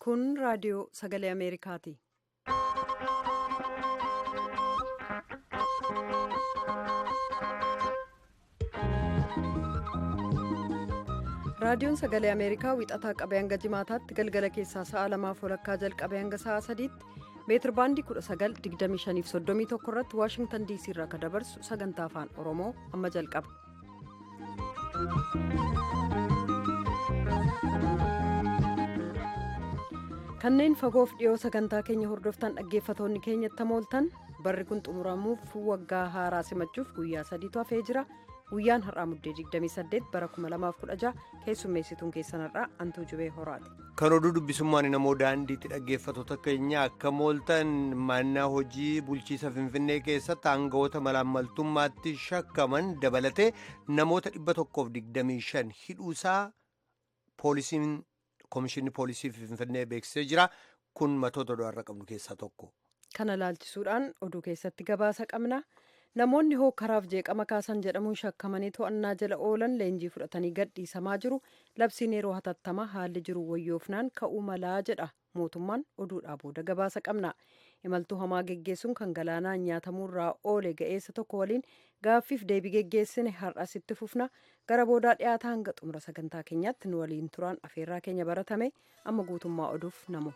Kun raadiyoo sagalee Ameerikaati. Raadiyoon sagalee Ameerikaa wixataa qabee hanga jimaataatti galgala keessaa sa'a lamaaf walakkaa jalqabee hanga sa'a sadiitti meetir baandii 19:25 31 irratti Waashingtan DC irraa kan dabarsu sagantaa afaan Oromoo amma jalqaba. Kanneen fagoof dhiyoo sagantaa keenya hordoftan dhaggeeffatoonni keenyatti mooltan barri kun xumuramuuf waggaa haaraa simachuuf guyyaa sadiitu hafee jira. Guyyaan har'aa muddee 28 bara 2016 keessummeessituun keessan har'aa Antuu Jubee Horaati. Kan oduu dubbisummaan namoo daandiitti dhaggeeffattoota keenya akka mooltan mana hojii bulchiisa Finfinnee keessatti aangawoota malaammaltummaatti shakkaman dabalatee namoota 125 hidhuusaa poolisiin Komishinni Poolisii Finfinnee beeksisee jira. Kun matoota oduu qabnu keessaa tokko. Kana laalchisuudhaan oduu keessatti gabaasa qabna. Namoonni hookkaraaf jeeqama kaasan jedhamuun shakkamanii to'annaa jala oolan leenjii fudhatanii gadhiisamaa jiru. Labsiin yeroo hatattamaa haalli jiru wayyoofnaan ka'uu malaa jedha mootummaan. Oduudhaa booda gabaasa qabna. Imaltuu hamaa geggeessuun kan galaanaan nyaatamuurraa oole ga'eessa tokko waliin gaaffiif deebii geggeessine har'as itti fufna. Gara boodaa dhiyaata. Hanga xumura sagantaa keenyaatti nu waliin turaan afeerraa keenya baratame. Amma guutummaa oduuf namu.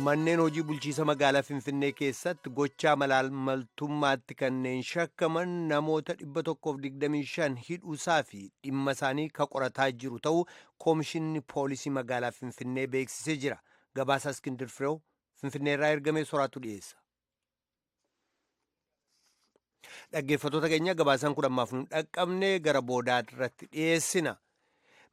Manneen hojii bulchiisa magaalaa Finfinnee keessatti gochaa malaammaltummaatti kanneen shakkaman namoota 125 hidhuusaa fi dhimma isaanii ka qorataa jiru ta'uu Komishinni Poolisii magaalaa Finfinnee beeksisee jira. Gabaasaa Iskindir Fireew Finfinnee irraa ergamee soraatu dhiyeessa. Dhaggeeffattoota keenya, gabaasaan kun ammaaf nu dhaqqabne, gara boodaa irratti dhiyeessina.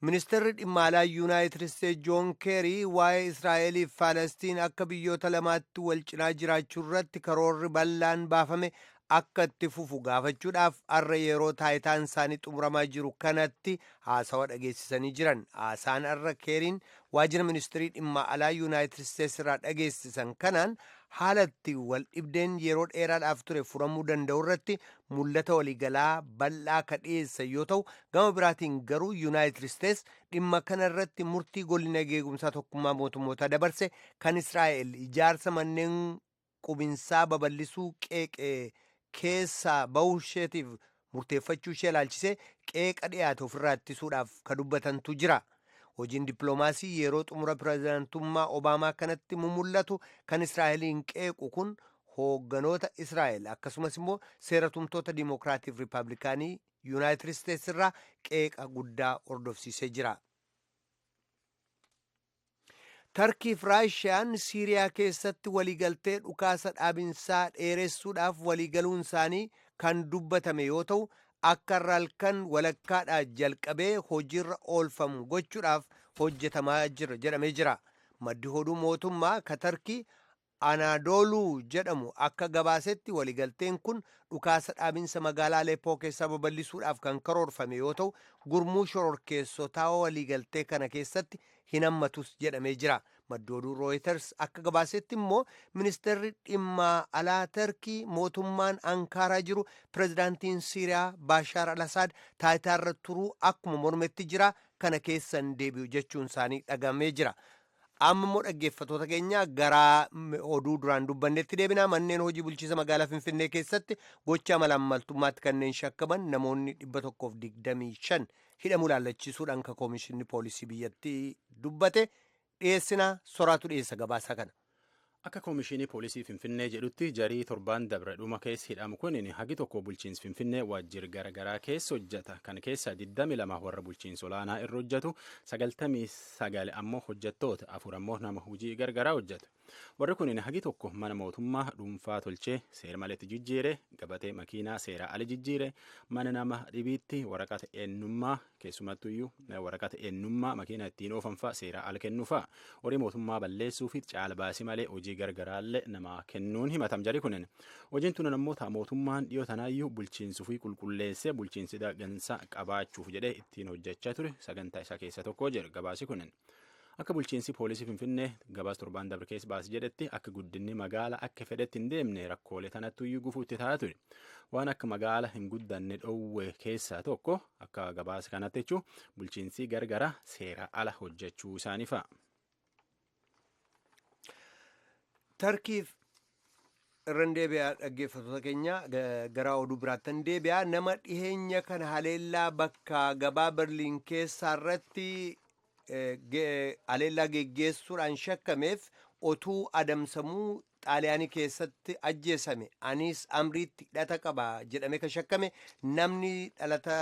Ministeerri dhimma alaa Yuunaayitid Isteetsi Joon Keerii waa'ee Israa'eliif Faalestiin akka biyyoota lamaatti wal cinaa jiraachuu irratti karoorri bal'aan baafame akka itti fufu gaafachuudhaaf har'a yeroo taayitaan isaanii xumuramaa jiru kanatti haasawa dhageessisanii jiran. Haasaan har'a Keeriin waajjira ministeerii dhimma alaa Yuunaayitid Isteetsi irraa dhageessisan kanaan haalatti wal dhibdeen yeroo dheeraadhaaf ture furamuu danda'u irratti mul'ata waliigalaa bal'aa ka dhiyeessan yoo ta'u, gama biraatiin garuu Yuunaayitid Isteetsi dhimma kana irratti murtii golli eegumsaa tokkummaa mootummootaa dabarse kan Israa'el ijaarsa manneen qubinsaa babal'isuu qeeqee keessaa bahuu isheetiif murteeffachuu ishee ilaalchisee qeeqa dhiyaate ofirraa ittisuudhaaf ka dubbatantu jira. Hojiin dippiloomaasii yeroo xumura pirezidaantummaa Obaamaa kanatti mumul'atu kan Israa'eliin qeequ kun hoogganoota Israa'el akkasumas immoo seera tumtoota Dimookiraatiif Riippaabilikaanii Yuunaayitid Isteetsi irraa qeeqa guddaa hordofsiisee jira. Tarkiif Raashiyaan Siiriyaa keessatti waliigaltee dhukaasa dhaabinsaa dheeressuudhaaf waliigaluun isaanii kan dubbatame yoo ta'u, akka irra halkan walakkaadhaa jalqabee hojiirra oolfamu gochuudhaaf hojjetamaa jira jedhamee jira. Maddi oduu mootummaa ka Tarkii Anaadooluu jedhamu akka gabaasetti, waliigalteen kun dhukaasa dhaabinsa magaalaa Aleppoo keessaa babal'isuudhaaf kan karoorfame yoo ta'u, gurmuu shororkeessotaa waliigaltee kana keessatti hin hammatus jedhamee jira. Maddi oduu Rooyiters akka gabaasetti immoo ministeerri dhimma alaa Tarkii mootummaan Ankaaraa jiru pirezidaantiin Siiriyaa Baashaar al-Asaad taayitaarra turuu akkuma mormetti jira, kana keessan deebi'u jechuun isaanii dhagamee jira. Amma immoo, dhaggeeffatoota keenya, gara oduu duraan dubbannetti deebinaa. Manneen hojii bulchiisa magaalaa Finfinnee keessatti gochaa malaammaltummaatti kanneen shakkaman namoonni 125 hidhamuu laallachiisuudhaan ka koomishinni poolisii biyyattii dubbate dhiyeessinaa. Soraatu dhiyeessa gabaasaa kana. Akka koomishinii poolisii Finfinnee jedhutti, jarii torbaan dabre dhuma keessa hidhamu kun hagi tokko bulchiinsi Finfinnee waajjira garaagaraa keessa hojjeta. Kan keessa 22 warra bulchiinsa olaanaa irra hojjetu, 99 ammoo hojjettoota, afur ammoo nama hojii garagaraa hojjetu. Warri kun hagi tokko mana mootummaa dhuunfaa tolchee seera maletti jijjiire, gabatee makiinaa seera ala jijjiire, mana nama dhibiitti waraqata eenyummaa, keessumattuyyuu waraqata eenyummaa makiinaa ittiin oofan fa'a seera ala kennuu fa'a, horii mootummaa balleessuu fi caalbaasii malee hojii gargaraallee namaa kennuun himatam jedhi kunin. Hojiin tun ammoo mootummaan dhiyoo tanaayyuu bulchiinsuu fi qulqulleessee bulchiinsi gansaa qabaachuuf jedhee ittiin hojjechaa ture sagantaa isaa keessa tokko jedhu gabaasi kunin. Akka bulchiinsi poolisii Finfinnee gabaas torbaan dabre keessa baase jedhetti akka guddinni magaala akka fedhetti hin deemne rakkoolee tanatti iyyuu gufuutti ta'a ture. Waan akka magaala hin guddanne dhoowwe keessaa tokko akka gabaasa kanatti jechuun bulchiinsi gargara seera ala hojjechuu isaanii fa'a. Tarkiif irran deebi'aa dhaggeeffattoota keenya, gara oduu biraattan deebi'aa. Nama dhiheenya kana haleellaa bakka gabaa Berliin keessaa irratti haleellaa geggeessuudhaan shakkameef otuu adamsamuu Xaaliyaanii keessatti ajjeesame Anis Amriitti hidhata qaba jedhame kan shakkame namni dhalata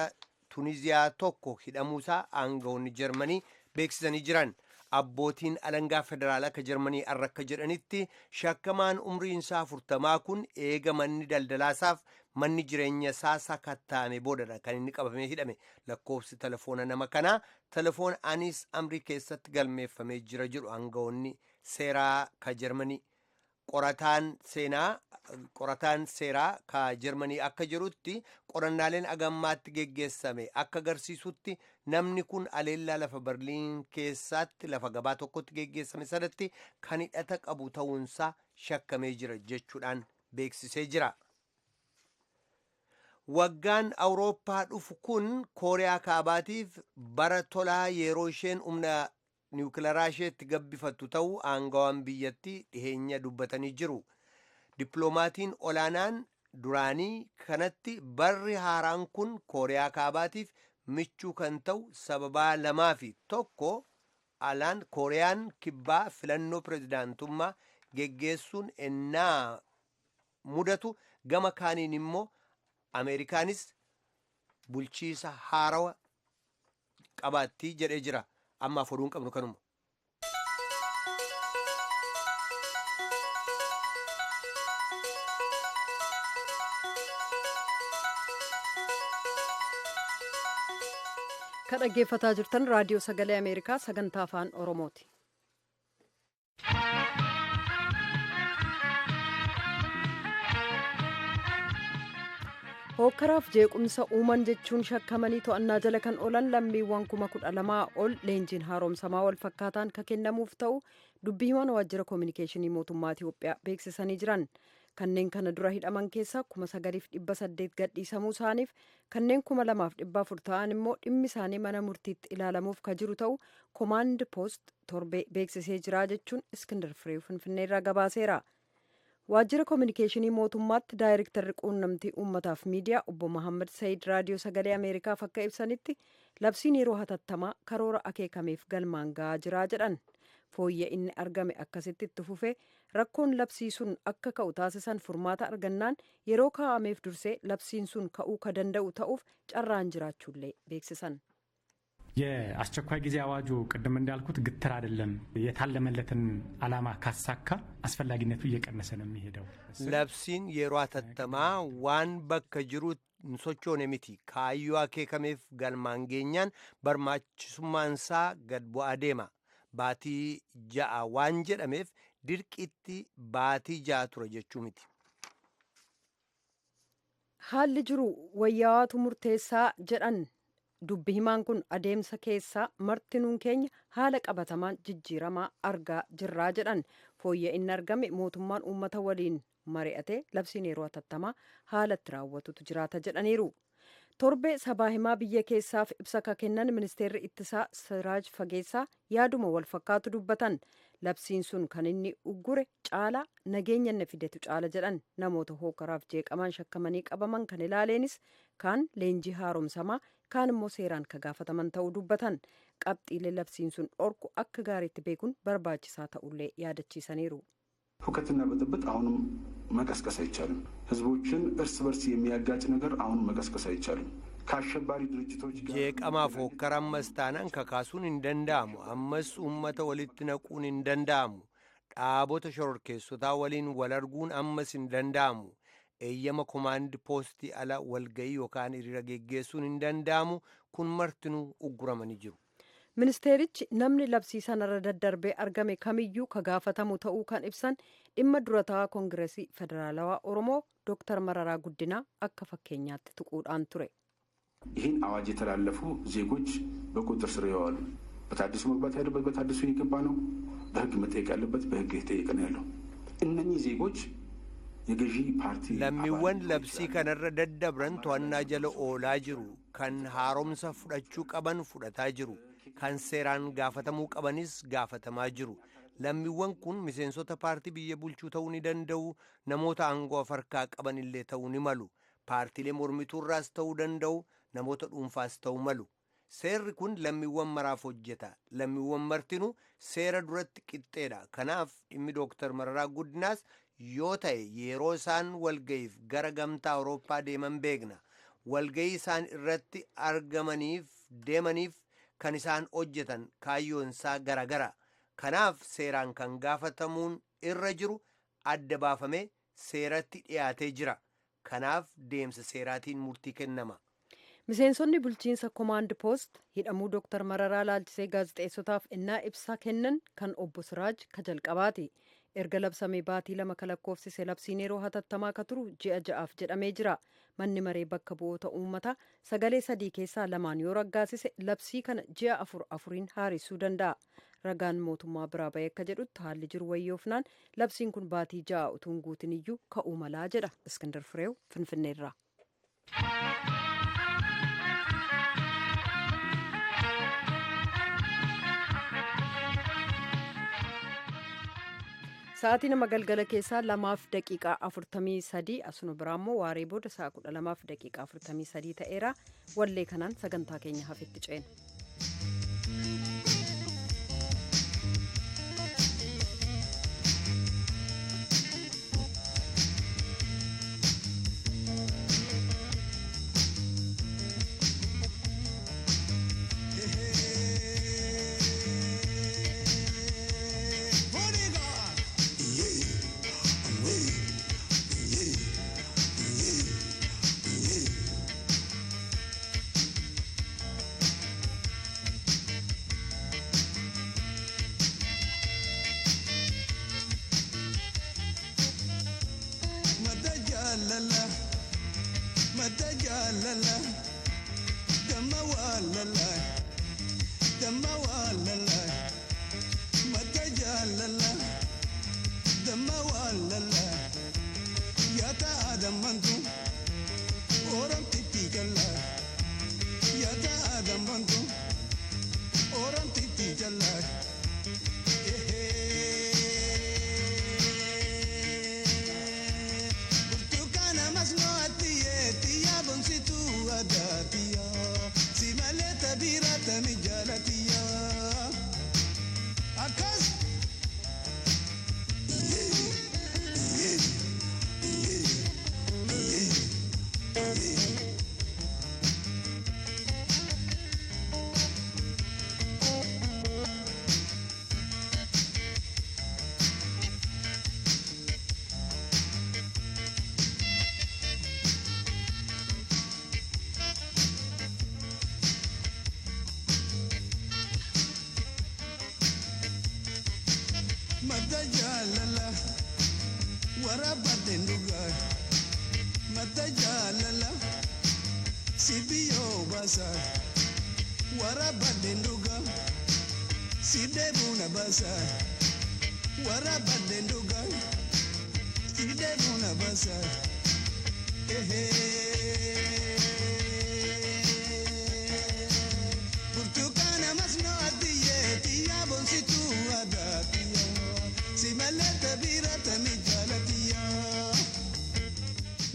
Tuniziyaa tokko hidhamuusaa aangawoonni Jarmanii beeksisanii jiran. Abbootiin alangaa federaalaa akka Jarmanii arra akka jedhanitti, shakkamaan umriin isaa 40 kun eega manni daldalaasaaf manni jireenya isaa sakatta'ame boodadha kan inni qabamee hidhame. Lakkoofsi telefoona nama kanaa telefoona Anis Amrii keessatti galmeeffamee jira jedhu aangawoonni seeraa ka Jarmanii. Qorataan seeraa ka Jarmanii akka jedhutti, qorannaaleen agammaatti geggeessame akka agarsiisutti, namni kun aleellaa lafa Barliin keessatti lafa gabaa tokkotti geggeessame sanatti kan hidhata qabu ta'uunsaa shakkamee jira jechuudhaan beeksisee jira. Waggaan Awurooppaa dhufu kun Kooriyaa Kaabaatiif bara tolaa yeroo isheen humna niwukilaraa isheetti gabbifattu ta'uu aangawaan biyyattii dhiheenya dubbatanii jiru. Dippiloomaatiin olaanaan duraanii kanatti barri haaraan kun Kooriyaa Kaabaatiif michuu kan ta'u sababaa lamaa fi tokko alaan Kooriyaan Kibbaa filannoo pirezidaantummaa geggeessuun ennaa mudatu, gama kaaniin immoo Ameerikaanis bulchiisa haarawa qabaattii jedhee jira. Ammaaf oduun qabnu kanuma. Kan dhaggeeffataa jirtan Raadiyoo Sagalee Ameerikaa sagantaa Afaan Oromooti. Hookkaraaf jeequmsa uuman jechuun shakkamanii to'annaa jala kan oolan lammiiwwan 12,000 ol leenjiin haaromsamaa wal fakkaataan ka kennamuuf ta'u dubbii himan waajjira koominikeeshinii mootummaa Itiyoophiyaa beeksisanii jiran. Kanneen kana dura hidhaman keessaa 9,800 gadhiisamuu isaaniif, kanneen 2,400 ta'an immoo dhimmi isaanii mana murtiitti ilaalamuuf ka jiru ta'u komaand poost torbee beeksisee jira jechuun Iskindar Firee Finfinneerraa gabaaseera. Waajjira koominikeeshinii mootummaatti daayirektarri quunnamtii uummataaf miidiyaa obbo Mahammad Sayid Raadiyoo Sagalee Ameerikaaf akka ibsanitti, labsiin yeroo hatattamaa karoora akeekameef galmaan ga'aa jira jedhan. Fooyya inni argame akkasitti itti fufee, rakkoon labsii sun akka ka'u taasisan furmaata argannaan, yeroo kaa'ameef dursee labsiin sun ka'uu ka danda'u ta'uuf carraan jiraachuullee beeksisan. የአስቸኳይ ጊዜ አዋጁ ቅድም እንዳልኩት ግትር አይደለም። የታለመለትን ዓላማ ካሳካ አስፈላጊነቱ እየቀነሰ ነው የሚሄደው። Labsiin yeroo hatattamaa waan bakka jiru hin sochoone miti. Kaayyoo akeekameef galmaan geenyaan barbaachisummaansaa gad bu'aa deema. Baatii 6 waan jedhameef dirqitti baatii 6 ture jechuu miti. Haalli jiru wayyaawatu murteessaa jedhan dubbi himaan kun. Adeemsa keessaa martinuun keenya haala qabatamaan jijjiiramaa argaa jirraa jedhan. Fooyya inni argame mootummaan uummata waliin mari'atee labsiin yeroo hatattamaa haala itti raawwatutu jiraata jedhaniiru. Torbee sabaa himaa biyya keessaaf ibsa ka kennan ministeerri ittisaa Siraaj Fageessaa yaaduma wal fakkaatu dubbatan. Labsiin sun kan inni uggure caala nageenya inni fidetu caala jedhan. Namoota hookaraaf jeeqamaan shakkamanii qabaman kan ilaaleenis, kaan leenjii haaromsamaa, kaan immoo seeraan ka gaafataman ta'uu dubbatan. Qabxiilee labsiin sun dhorku akka gaariitti beekuun barbaachisaa ta'ullee yaadachiisaniiru. ሁከትና ብጥብጥ አሁንም መቀስቀስ አይቻልም። ህዝቦችን እርስ በርስ የሚያጋጭ ነገር አሁንም መቀስቀስ አይቻልም። ከአሸባሪ ድርጅቶች ጋር Jeeqamaaf hokkara ammas taanaan kakaasuun hin danda'amu. Ammas uummata walitti naquun hin danda'amu. Dhaabota shororkeessotaa waliin wal arguun ammas hin danda'amu. Eeyyama komaandi poostii ala walgayii yookaan hiriira geggeessuun hin danda'amu. Kun martinuu ugguramanii jiru. Ministeerichi namni labsii sanarra daddarbee argame kamiyyuu ka gaafatamu ta'uu kan ibsan dhimma durataa Koongireesii Federaalawaa Oromoo Dooktar Mararaa Guddinaa akka fakkeenyaatti tuquudhaan ture. ይህን አዋጅ የተላለፉ ዜጎች በቁጥጥር ስር የዋሉ በታድሶ መግባት ያለበት በታድሶ እየገባ ነው። በህግ መጠየቅ ያለበት በህግ እየተጠየቀ ነው ያለው። እነኚህ ዜጎች የገዢ ፓርቲ Lammiiwwan labsii kanarra daddabran to'annaa jala oolaa jiru. Kan haaromsa fudhachuu qaban fudhataa jiru. Kan seeraan gaafatamuu qabanis gaafatamaa jiru. Lammiiwwan kun miseensota paartii biyya bulchuu ta'uu ni danda'u. Namoota aangoo harkaa qaban illee ta'uu ni malu. Paartiilee mormituurraas ta'uu danda'u. Namoota dhuunfaas ta'uu malu. Seerri kun lammiiwwan maraaf hojjeta. Lammiiwwan martinuu seera duratti qixxeedha. Kanaaf dhimmi Dooktar Mararaa Guddinaas yoo ta'e yeroo isaan walga'iif gara gamtaa Awurooppaa deeman beekna. Walga'ii isaan irratti argamaniif deemaniif kan isaan hojjetan kaayyoonsaa garagara. Kanaaf seeraan kan gaafatamuun irra jiru adda baafamee seeratti dhiyaatee jira. Kanaaf deemsa seeraatiin murtii kennama. Miseensonni bulchiinsa Komaand Poost hidhamuu Dooktar Mararaa laalchisee gaazexeessotaaf innaa ibsa kennan kan obbo Siraaj ka jalqabaati. Erga labsamee baatii 2 ka lakkoofsise labsiin yeroo hatattamaa ka turu ji'a 6'aaf jedhamee jira. Manni maree bakka bu'oota uummataa sagalee 3 keessaa 2 yoo raggaasise labsii kana ji'a 4 4 haaressuu danda'a. Ragaan mootummaa biraa bahee akka jedhutti haalli jiru wayyoofnaan labsiin kun baatii 6 utuu hin guutin iyyuu ka'uu malaa jedha. Iskindar Fireew Finfinneerraa. Sa'aatii nama galgala keessaa 2:43 asuma biraa immoo waaree booda sa'a 12:43 ta'eera. Wallee kanaan sagantaa keenya hafetti ceena.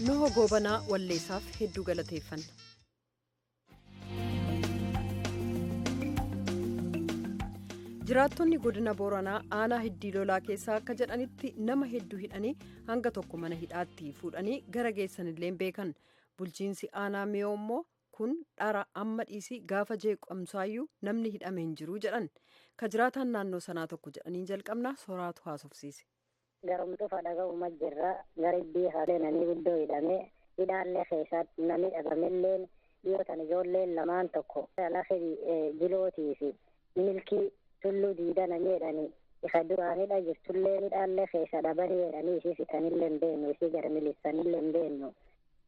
Nuho Goobanaa walleessaaf hedduu galateeffanna. Jiraattonni godina Booranaa aanaa Hiddii Lolaa keessaa akka jedhanitti nama hedduu hidhanii hanga tokko mana hidhaatti fuudhanii gara geessanillee beekan. Bulchiinsi aanaa Miyoo immoo kun dhara amma dhiisii gaafa jeeqamsaayyuu namni hidhame hin jiru jedhan. Ka jiraataan naannoo sanaa tokko jedhanii jalqabna soraatu haasofsiise. Garumtu fadhaga'uma jirra garibbii haaleenanii guddoo hidhamee hidhaallee keessatti namni dhabamelleen dhiyootan ijoolleen lamaan tokko lafi jilootii fi milkii tulluu diidananii jedhanii isa duraanidha jirtullee hidhaallee keessa dhabanii jedhanii isii fixanillee hin beeknu isii gara milisanillee hin beeknu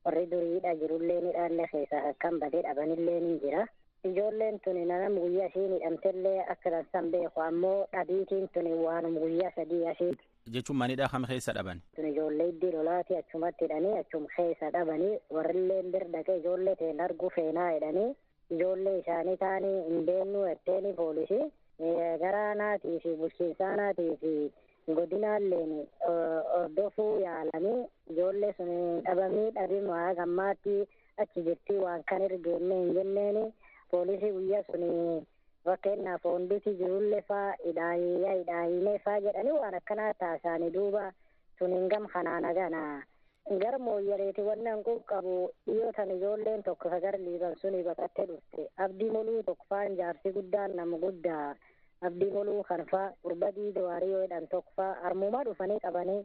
warri duriidha jirullee hidhaallee keessa akkan badee dhabanillee ni jira. Ijoolleen tuni nama guyyaa isiin hidhamtellee akka dansan beeku ammoo dhabiitiin tuni waanum guyyaa 3 asii. Jechuun manidhaa kam keessa dhaban? Tun ijoollee iddii lolaati achumatti hidhanii achum keessa dhabanii warrilleen bir dhaqee ijoollee teen arguu feenaa jedhanii ijoollee isaanii taanii hin beeknu jetteeni poolisii gara aanaatii fi bulchiinsa aanaatii fi godinaalleen hordofuu yaalanii ijoollee sun dhabamii dhabima gammaatti achi jirtii waan kan ergeenne hin jenneeni poolisii guyyaa sun fakkeenyaaf honduti jirullee faa hidhaayyaa hidhaayilee faa jedhanii waan akkanaa taasisanii duuba sun hin gam kanaan agana. Gara mooyyaleeti wanni hanquu qabu dhiyoo tan ijoolleen tokko sagar liiban suni baqattee dhufte abdii moluu tokko faan jaarsi guddaan nama guddaa abdii moluu kan faa gurbadii dawaarii yoo jedhan tokko faa harmumaa dhufanii qabanii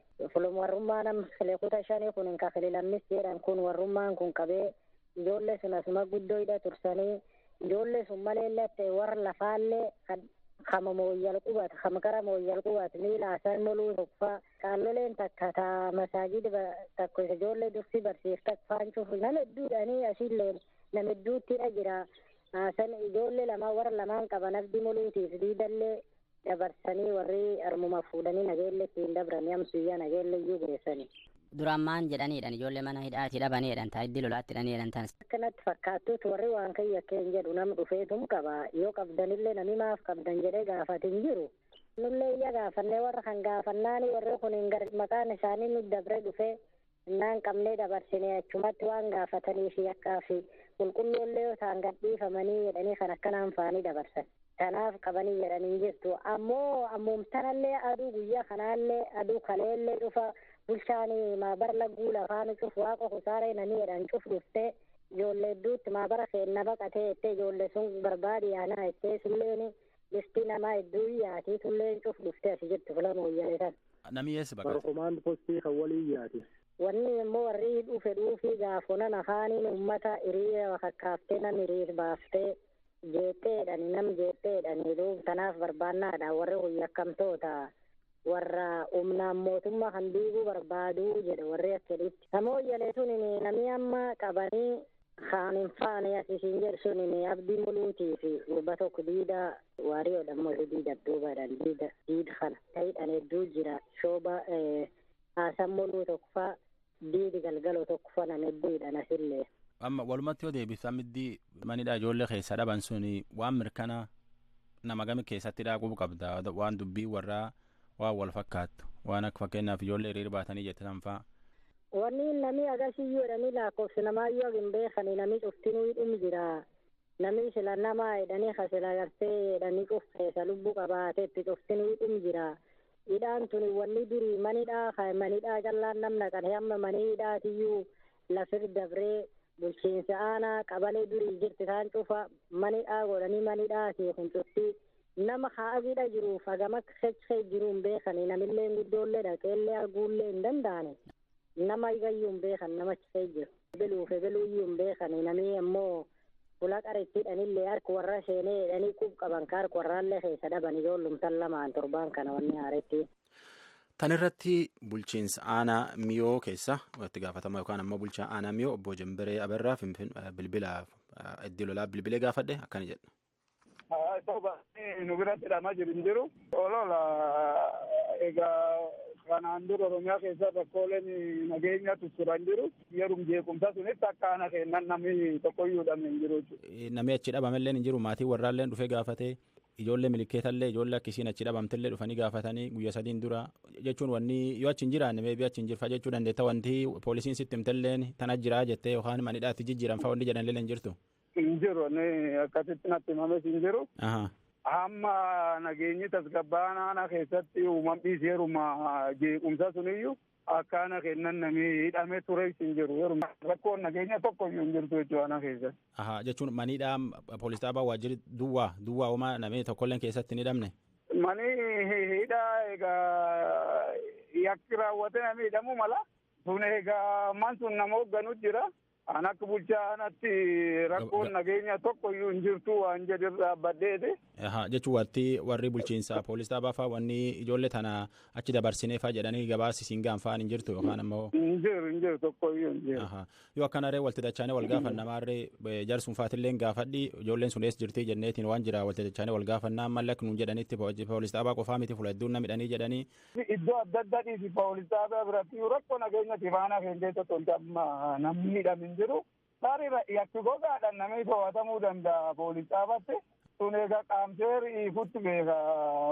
warrummaa nam kuta shanii kun hin kafile lammis jedhan kun warrummaan kun qabee ijoollee sun asuma guddoo hidha tursanii ijoollee sun malee latte warra lafaallee kama mooyyal qubat kama gara mooyyal qubat miila asan moluu tokko qaalloleen takka ta masaajida takko isa ijoollee dursi barsiiftak faan cufu nama hedduudhanii asiillee nama hedduuttidha jira san ijoollee lamaan warra lamaan qaban abdii moluutiif diidallee dabarsanii warri armuma fuudhanii nageelle ittiin dabranii amsuyyaa nageelle iyyuu geessanii. Duraan maan jedhaniidhan ijoollee mana hidhaatii dhabaniidhan taa iddii lolaatti hidhaniidhan tan. Akkanatti fakkaattuut warri waan kiyya keen jedhu nam dhufeetum qaba yoo qabdanillee nami maaf qabdan jedhee gaafatin jiru. Nullee iyya gaafannee warra kan gaafannaani warri kun hin maqaan isaanii nu dabre dhufee innaan qabnee dabarsine achumatti waan gaafatanii fi akkaa fi qulqulloollee yoo ta'an gadhiifamanii jedhanii kan akkanaan faanii dabarsan. Kanaaf qabanii jedhanii jirtu ammoo ammuumtanallee aduu guyyaa kanaallee aduu kaleellee dhufa bulchaanii maabara lagguu lafaan cuf waaqa kusaaree nanii jedhan cuf dhuftee ijoollee hedduutti maabara seenna baqatee jettee ijoollee sun barbaadi yaanaa jettee sulleen lifti namaa hedduu yaatii sulleen cuf dhuftee asi jirtu fula mooyyale tan. Namni eessa baqate? Komaand postii kan waliin yaati. Wanni immoo warri dhufe dhuufii gaafonan afaaniin uummata hiriira kakkaaftee nam hiriir baaftee jeexxeedhani nam jeexxeedhani duub tanaaf barbaannaadha warri kun yakkamtoota. Warra humnaan mootummaa kan diiguu barbaaduu jedhe warri akkeditti. Namooyyalee sun namni amma qabanii kaan hin faane asisiin jedhu sun abdii moluutii fi gurba tokko diida waariyoodha moluu diida duubaadhaan diida diida kana ta'idhaan hedduu jira shooba haasan moluu tokko faa diidi galgaloo tokko faa nama hedduudhaan asillee. Amma walumatti yoo deebiftan middii manidha ijoollee keessa dhaban sun waan mirkana nama gami keessatti dhaaquu qabda waan dubbii warraa waan wal fakkaattu waan akka fakkeenyaaf ijoollee hiriira baatanii jettan faa. Wanni namni agasiyyuu jedhanii lakkoofsi namaayyuu hin beekani namni cuftinuu hidhum jira. Namni sila namaa jedhanii kasila gartee jedhanii cufteessa lubbuu qabaateetti cuftinuu hidhum jira. Hidhaan tuni wanni durii manidhaa manidhaa callaan nam naqan hamma manii hidhaatiyyuu lafir dabree bulchiinsa aanaa qabalee durii jirti isaan cufa manidhaa godhanii manidhaa kun cuftii. Nama haasiidha jiruuf hagam akka kechee jiru hin beekani namillee guddoollee dhaqeellee arguullee hin danda'ani nama gayyuu hin beekan nama kechee jiru beluuf beluuyyuu hin beekani namni ammoo fuula qarittiidhanillee harka warra seenee jedhanii qub qaban ka harka warraallee keessa dhaban ijoollumtan lamaan torbaan kana wanni haaretti. Tan irratti bulchiinsa aanaa miyoo keessa itti gaafatama yookaan ammoo bulchaa aanaa miyoo obbo Jemberee Abarraa bilbila iddii lolaa bilbilee gaafadhe akkana jedha. Nu biratti hidhamaa jiru hin jiru. Olola egaa kanaan dura Oromiyaa keessa rakkooleen nageenya turan jiru. Yeruma jeequmsa sunitti akka ana kennan namni tokkoyyuu hidhame hin jiru jechuudha. Namni achi dhabamellee hin jiru maatiin warraallee dhufee gaafatee ijoollee milikeetallee ijoollee akkisiin achi dhabamtellee dhufanii gaafatanii guyyaa sadiin dura jechuun wanni yoo achi hin jiraanne meebii achi hin jirfa jechuu dandeetta wanti poolisiin sitti himtelleen tana jiraa jettee yookaan manidhaatti jijjiiran fa'aa wanni jedhanillee hin jirtu. Hin jiru akkasitti natti himames hin jiru. Hamma nageenyi tasgabbaa'aan aanaa keessatti uumamni yeruma jeequmsa suniyyuu akka ana kennan namni hidhamee ture hin jiru. Yeruma rakkoon nageenya tokko iyyuu hin jirtu jechuudha aanaa keessatti. Aha jechuun maniidhaa poolis xaabaa waajjirri duwwaa duwwaa uumaa namni tokkolleen keessatti hin hidhamne. Mani hidhaa egaa yakki raawwate namni hidhamuu mala. Sun egaa man sun nama hoogganutu jira. An akka bulchaa anatti rakkoon nageenya tokko iyyuu hin jirtu waan jedhu dhaabbadheeti. Jechuun warti warri bulchiinsa poolis dhaabaa fa'aa wanni ijoollee tana achi dabarsinee fa'aa jedhanii gabaasi siin gaanfa'an hin jirtu yookaan ammoo. Hin jiru hin jiru tokko iyyuu hin jiru. Yoo akkanarree walti dachaanee wal gaafannamaarree jarsuun faatillee gaafadhi ijoolleen sun eessa jirti jenneetiin waan jira walti dachaanee wal gaafannaa malee akka nuun jedhanitti poolis dhaabaa qofaa miti fuula hedduun namidhanii jedhanii. Iddoo adda addaa dhiisi poolis dhaabaa biratti rakkoo nageenya tifaanaa keenya keessatti wanti amma namni hidhamin jiru. Tarii yakki gogaadhaan namni to'atamuu danda'a poolis dhaabatti. Sun egaa qaamseer ifutti beeka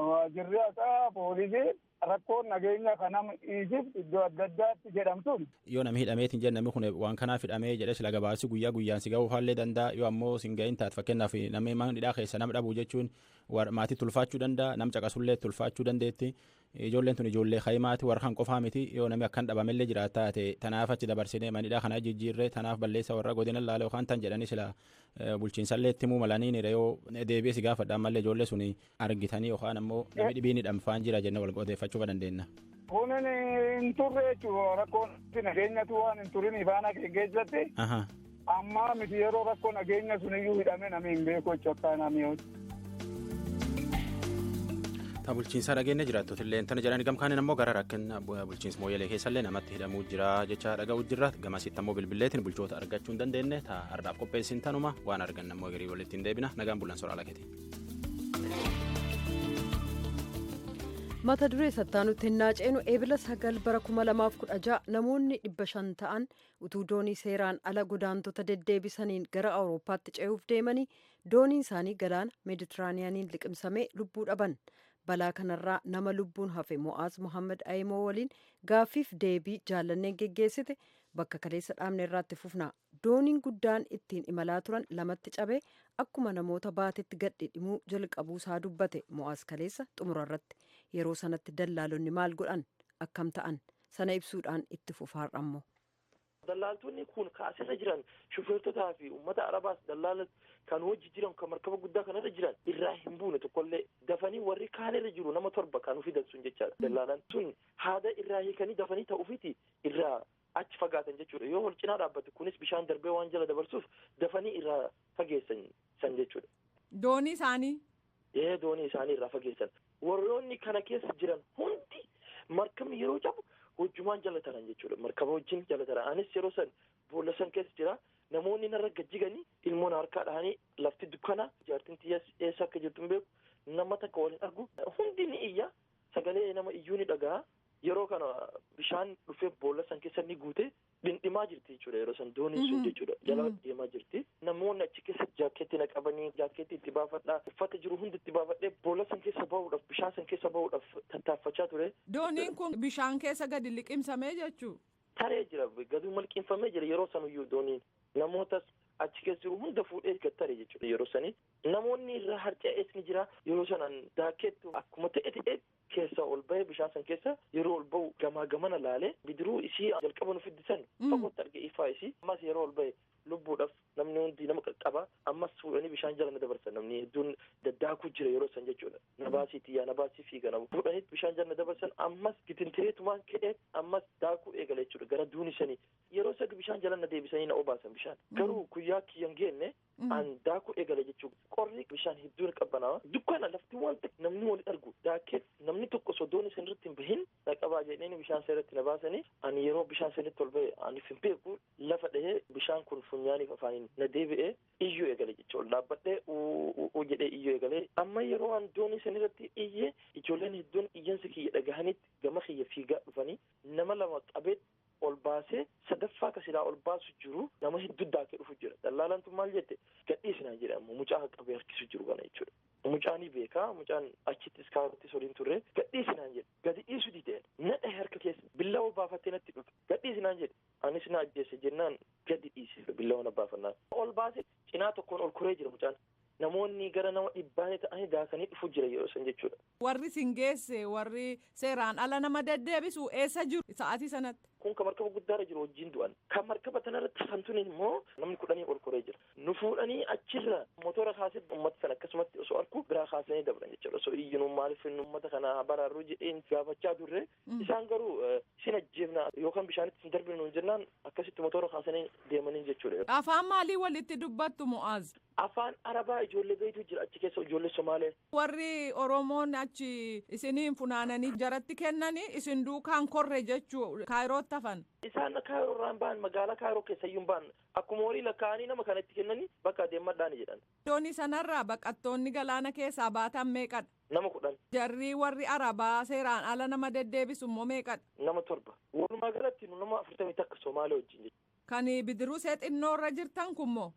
waajirri haqaa poolisii rakkoon nageenya kanam iisif iddoo adda addaatti jedhamtuun. Yoo namni hidhameetiin jedhe namni kun waan kanaaf hidhamee jedhe sila gabaasi guyyaa guyyaan si ga'uu faallee danda'a yoo ammoo sin ga'in taate fakkeenyaaf namni mana hidhaa keessa nama dhabuu jechuun maatii tulfaachuu danda'a nam caqasullee tulfaachuu dandeetti. Ijoolleen tun ijoollee haymaati warra kan qofaa miti yoo namni akkan dhabamellee jiraata taate tanaaf achi dabarsinee manidhaa kana jijjiirree tanaaf balleessa warra godina laala yookaan tan jedhanii sila bulchiinsallee itti himuu malaniin yoo deebi'ee si gaafadha ammallee ijoollee sun argitanii yookaan ammoo namni dhibiin hidhamfaan jira jennee wal odeeffachuu dandeenya. Kunin hin turre jechuudha rakkoon nageenyatu waan hin turin ifaana kee keessatti. Ammaa miti yeroo rakkoo nageenya suniyyuu hidhame namni hin beeku jechuudha akka namni. Ta bulchiinsaa dhageenya jiraattotillee tana jedhani gamkaaniin ammoo gara rakkina bulchiinsa mooyyelee keessallee namatti hidhamuu jira jecha dhaga'uu jirra gamasitti ammoo bilbilleetiin bulchoota argachuu hin dandeenye ta har'aaf qopheessin tanuma waan arganna ammoo garii walitti hin deebina nagaan bulan soraa lakkete. Mata duree sattaanutti hin naaceenu eebila 9 bara 2016 namoonni 500 ta'an utuu doonii seeraan ala godaantota deddeebisaniin gara Awurooppaatti ce'uuf deemanii dooniin isaanii galaana Meeditiraaniyaaniin liqimsamee lubbuu dhaban. Balaa kanarraa nama lubbuun hafe Mo'aaz Mohaammed Ayimoo waliin gaaffiif deebii jaallanneen geggeessite bakka kaleessa dhaabne irraatti fufna. Dooniin guddaan ittiin imalaa turan lamatti cabee akkuma namoota baatetti gad dhidhimuu jalqabuu isaa dubbate Mo'aaz kaleessa xumura irratti. Yeroo sanatti dallaalonni maal godhan akkam ta'an sana ibsuudhaan itti fufaarra. Dallaaltonni kun kaasirra jiran shufeertotaa fi uummata Arabaas dallaala kan hojii jiran kan markaba guddaa kanarra jiran irraa hin buune tokkollee dafanii warri kaanirra jiru nama 7 kan fidan sun jechaadha. Dallaalaan sun haada irraa hiikanii dafanii ta'uufiti irraa achi fagaatan jechuudha. Yoo wal cinaa dhaabbate kunis bishaan darbee waan jala dabarsuuf dafanii irraa fageessan san jechuudha. Doonii isaanii? Ee doonii isaanii irraa fageessan. Warroonni kana keessa jiran hundi markabni yeroo cabu hojjumaan jala taran jechuudha. Markaba wajjin jala taran. Anis yeroo san boolla san keessa jira. Namoonni narra gajjiganii ilmoon harkaa dhahanii lafti dukkana jaartiin xiyyaas eessa akka jirtu hin beeku. Nama takka waliin argu. Hundi ni iyya. Sagalee nama iyyuu ni dhaga'a. Yeroo kana bishaan dhufee boolla san keessa ni guute dhindhimaa jirti jechuudha. Yeroo san dooniin sun jechuudha. Jala deemaa jirti. Namoonni achi keessa jaakeetti na qabanii jaakeetti itti baafadhaa uffata jiru hundi itti baafadhee boolla san keessa bahuudhaaf bishaan san keessa bahuudhaaf tattaaffachaa ture. Dooniin kun bishaan keessa gadi liqimsamee jechuu? Taree jira gadi malqinfamee jira yeroo sanuyyuu dooniin namootas achi keessa jiru hunda fuudhee gad taree jechuudha yeroo sanii. Namoonni irraa harca'ees ni jira yeroo sanaan daakeetti akkuma ta'e ta'e keessa ol bahee bishaan san keessa yeroo ol bahu gamaa gamana laalee bidiruu isii jalqaba nu fiddisan fagootti arge ifaa isii ammas yeroo ol bahe lubbuudhaaf namni hundi nama qaqqaba ammas fuudhanii bishaan jala na dabarsan namni hedduun daddaakuu jira yeroo san jechuudha. Nabaasii xiyyaa nabaasii fiiga nama fuudhanii bishaan jala na dabarsan ammas gitintireetumaan ka'ee ammas daakuu eegale jechuudha gara duuni sanii yeroo sadi bishaan jala na deebisanii na obaasan bishaan garuu guyyaa kiyyan geenne an daakuu eegale jechuudha. Qorri bishaan hedduun qabbanaawa dukkana lafti wanta namni wal argu daakee namni tokko osoo doonii san irratti hin bahin na qabaa jedhanii bishaan san irratti na baasanii ani yeroo bishaan sanitti ol bahe ani hin beeku lafa dhahee bishaan kun funyaaniif afaaniin na deebi'ee iyyuu eegale jechuudha. Ol dhaabbadhee uu jedhee iyyuu eegale amma yeroo an doonii san irratti iyyee ijoolleen hedduun iyyansa kiyya dhagahanitti gama kiyya fiigaa dhufanii nama lama qabee ol baasee sadaffaa kasilaa ol baasu jiru nama hedduu daakee dhufu jira. Dallaalaan tun maal jette gadhiisnaa jedhe ammoo mucaa qabee harkisu jiru kana jechuudha. Mucaan ni beekaa mucaan achittis kaarottis waliin turre gadhiisnaan jedhe gadi dhiisu dideen na dhahe harka keessa billawa baafattee natti dhufe gadhiisnaan jedhe anis na ajjeese jennaan gadi dhiise billawa na baafannaan. Ol baasee cinaa tokkoon ol koree jira mucaan. Namoonni gara nama dhibbaanii ta'anii daakanii dhufu jira yeroo san jechuudha. Warri sin geesse warri seeraan ala nama deddeebisu eessa jiru sa'aatii sanatti? Kun kan markaba guddaarra jiru wajjin du'an. Kan markaba tanarratti hafan immoo namni 10 ol koree jira. Nu fuudhanii achirra motora kaasee uummata sana akkasumatti osoo arku biraa kaasanii dabran jechuudha. Osoo iyyinuu maaliif uummata kana baraarru jedheen gaafachaa turre. Isaan garuu isin ajjeefna yookaan bishaanitti isin darbinu nuun jennaan akkasitti motora kaasanii deemanii jechuudha. Afaan maalii walitti dubbattu Mu'aaz? Afaan Arabaa ijoollee beeytu jira achi keessa, ijoollee Somaalee. Warri Oromoon achi isiniin funaananii jaratti kennanii isin duukaan korre jechuu Kaayirootti hafan. Isaan Kaayiroo irraan ba'an, magaalaa Kaayiroo keessa iyyuu hin ba'an, akkuma horii lakkaa'anii nama kana itti kennanii bakka deemadhaani jedhan. Doonii sanarraa baqattoonni galaana keessaa baatan meeqadha? Nama 10. Jarri warri Arabaa seeraan ala nama deddeebisu immoo meeqadha? Nama 7. Walumaa galatti nu nama 41 Somaalee wajjin jechuudha. Kan bidiruu see xinnoorra jirtan kunmoo?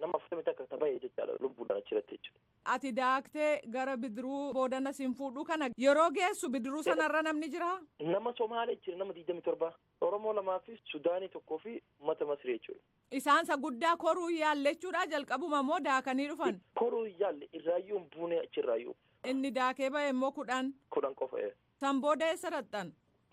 Nama 41 ta'ee jechaadha lubbuudhaan achirratti jechuudha. Ati daaktee gara bidiruu boodana siin fuudhu kana yeroo geessu bidiruu sanarra namni jiraa? Nama Somaalee jira, nama 27, Oromoo 2 fi Sudaanii 1 fi uummata Masrii jechuudha. Isaansa guddaa koruu yaalle jechuudha jalqabuma moo daakanii dhufan? Koruu yaalle, irraayyuu hin buune achirraayyuu. Inni daakee ba'e immoo 10. 10 qofa. San booda eessa dhaqxan?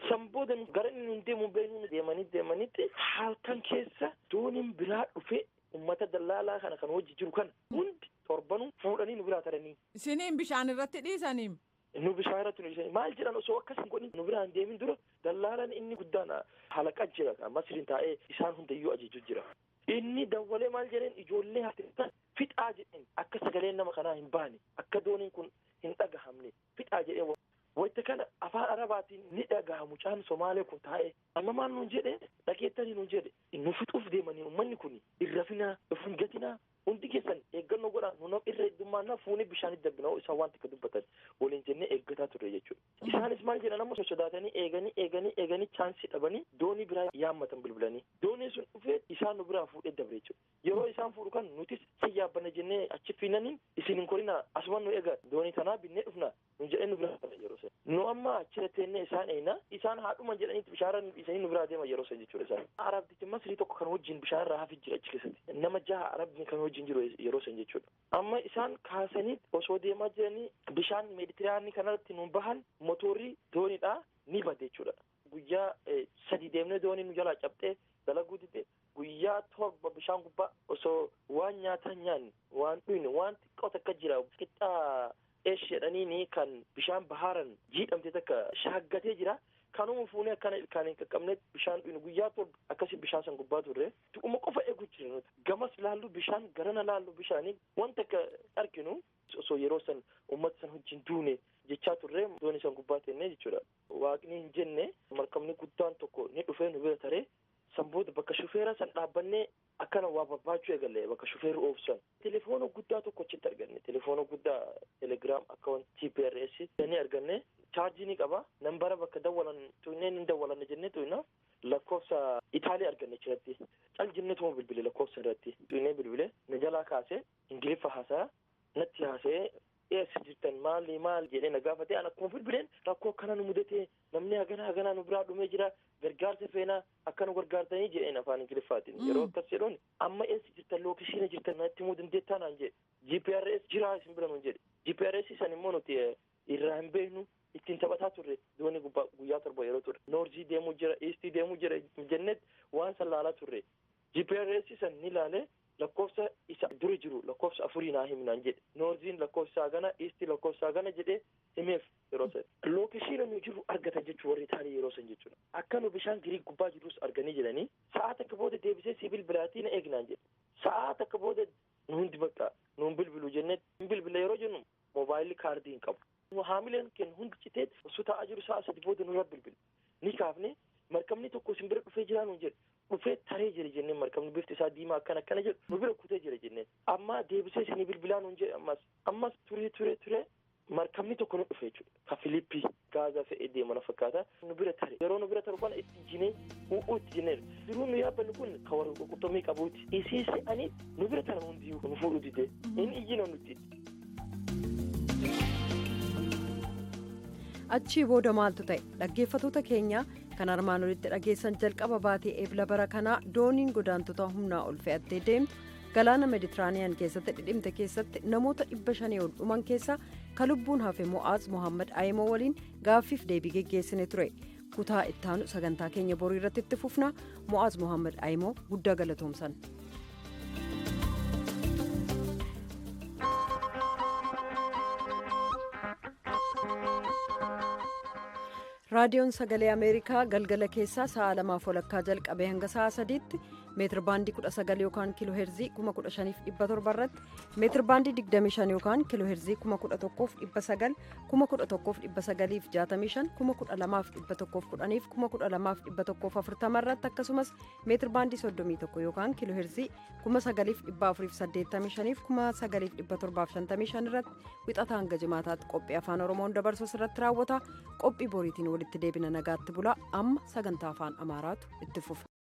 San booda gara inni nun deemu beeknu deemanii deemanitti halkan keessa dooniin biraa dhufee uummata dallaalaa kana kan hojii jiru kana hundi torbanuu fuudhanii nu biraa taranii. Isiniin bishaan irratti dhiisaniim? Nu bishaan irratti nu dhiisanii maal jedhan, osoo akkas hin godhin nu biraa hin deemin dura dallaalaan inni guddaan halaqa jira, Masriin taa'ee isaan hundayyuu ajaju jira. Inni dawwalee maal jedheen, ijoollee hafteessan fixaa jedheen, akka sagaleen nama kanaa hin baane, akka dooniin kun hin dhagahamne fixaa jedheen. Wayita kana afaan Arabaatiin ni dhagaha mucaan Somaalee kun taa'ee, amma maal nuun jedhe dhageettanii nuun jedhe, nu fixuuf deemanii, uummanni kun irrafinaa of hin gatinaa, hundi keessan eeggannoo godhaa, nu irra heddummaannaa fuunee bishaanitti darbinaa isaan waan takka dubbatan waliin jennee eeggataa turre jechuudha. Isaanis maal jedhan, amma sodaatanii eeganii eeganii eeganii chaansii dhabanii doonii biraa yaammatan bilbilanii. Dooniin sun dhufee isaan nu biraa fuudhee dabre jechuudha. Yeroo isaan fuudhu kan nutis si yaabbanna jennee achi fiinaniin, isin hin korinaa, asumaan nu eega, doonii tanaa binnee dhufna nu jedhee nu biraa yeroo sana. Nu amma achirra teennee isaan eeyna, isaan haadhuma jedhaniitti bishaan dhiisanii nu biraa deema yeroo sana jechuudha isaan. Arabtichi Masrii tokko kan wajjin bishaan irraa hafi jira achi keessatti. Nama 6 Arabni kan wajjin jiru yeroo san jechuudha. Amma isaan kaasanii osoo deemaa jiranii bishaan Meeditiraanii kanarratti nu bahan, motorri dooniidha ni bade jechuudha. Guyyaa 3 deemnee doonii nu jalaa cabxee dalaguu dide. Guyyaa 7 bishaan gubbaa osoo waan nyaataa nyaanne, waan dhuyne waan xiqqoo takka jira, qixxaa eesh jedhaniini kan bishaan bahaaran jiidhamte takka shaaggatee jira. Kanuma fuunee akkana ilkaan hin qaqqabne bishaan dhuyne. Guyyaa 7 akkasii bishaan san gubbaa turre. Tuquma qofa eegu jira nuti. Gamas laallu bishaan, garana laallu bishaanii, wanta akka arginu osoo yeroo san uummata san wajjin duune jechaa turre doonii san gubbaa teennee jechuudha. Waaqni hin jenne, markabni guddaan tokko ni dhufee nu bira taree. San booda bakka shufeera san dhaabbannee akkana waa barbaachuu eegalle bakka shufeerri oofu. Telefoona guddaa tokko achitti arganne, telefoona guddaa telegiraam akka wanti GPRS ni arganne, chaarjii ni qaba. Nambara bakka dawwalan tuqnee ni dawwalanne jennee tuqna, lakkoofsa Itaalii arganne achirratti. Cal jennee tuma bilbile, lakkoofsa irratti tuqnee bilbile, na jalaa kaasee Ingiliffa haasaa natti haasa'ee, eessa jirtan, maali maal jedhee na gaafate. An akkuma bilbileen, rakkoo akkana nu mudate, namni hagana haganaa nu biraa dhumee jira, gargaarsa feenaa, akka nu gargaartanii jedheen afaan Ingiliffaatiin. Yeroo akkas jedhuun, amma eessa jirtan, location jirtan natti himuu dandeettaa naan jedhe. GPRS jira isin bira nuun jedhe. GPRS san immoo nuti irraa hin beeknu, ittiin taphataa turre doonii gubbaa guyyaa 7 yeroo turre. North deemuu jira, east deemuu jira jennet waan san laalaa turre. GPRS san ni laalee, lakkoofsa isa dura jiru lakkoofsa afurii naa himi naan jedhe. Northiin lakkoofsa gana, east lakkoofsa gana jedhee himeef yeroo san. Location nu jiru argatan jechuu warri Itaalii yeroo san jechuudha. Akka nu bishaan Giriik gubbaa jirus arganii jedhanii, sa'aa takka booda deebisee si bilbilaatii na eegnaan jedhe. Sa'aa takka booda nu hundi bakka nuun bilbilu jennee hin bilbila yeroo jennu moobaayilli kaardii hin qabu. Haamileen keenya hundi citee osoo taa'aa jiru sa'a 3 booda nurra bilbila. Ni kaafne, markabni tokko isin bira dhufee jira nuun jedhe. Dhufee taree jira jenneen, markabni bifti isaa diimaa akkana akkana jedhu nu bira kutee jira jenneen. Amma deebisee isinii bilbilaa nuun jedhe. Ammas ammas turee turee turee markabni tokko nu dhufe jechuudha. Ka Filiippii Gaazaa fe'ee deema na fakkaata. Nu bira tare. Yeroo nu bira taru kana itti jinee u'uu itti jineera. Biruu nu yaabbannu kun ka warra qurxummii qabuuti. Isii se'anii nu bira taran hundiyyuu nu fuudhu dide. Inni iyyina nuti. Achii booda maaltu ta'e? Dhaggeeffatoota keenya, kan armaan olitti dhageessan jalqaba baatee Eebla bara kanaa dooniin godaantota humnaa ol fe'attee deemtu galaana Meeditiraaniyaan keessatti dhidhimte keessatti namoota 500 ol dhuman keessaa ka lubbuun hafe Mo'aaz Mohaammed Ayemoo waliin gaaffiif deebii geggeessine ture. Kutaa ittaanu sagantaa keenya borii irratti itti fufna. Mo'aaz Mohaammed Ayimoo guddaa galatoomsan. Raadiyoon Sagalee Ameerikaa galgala keessaa sa'a 2:30 jalqabee hanga sa'a 3tti meetir baandii 19 yookaan kiiloo heerzii 15,700 irratti, meetir baandii 25 yookaan kiiloo heerzii 11,900, 11,965, 12,110 fi 12,140 irratti, akkasumas meetir baandii 31 yookaan kiiloo heerzii 9,485 fi 9,755 irratti wixataa hanga jimaataatti qophii afaan Oromoon dabarsu irratti raawwata. Qophii boriitiin walitti deebina. Nagaatti bulaa. Amma sagantaa afaan Amaaraatu itti fufa.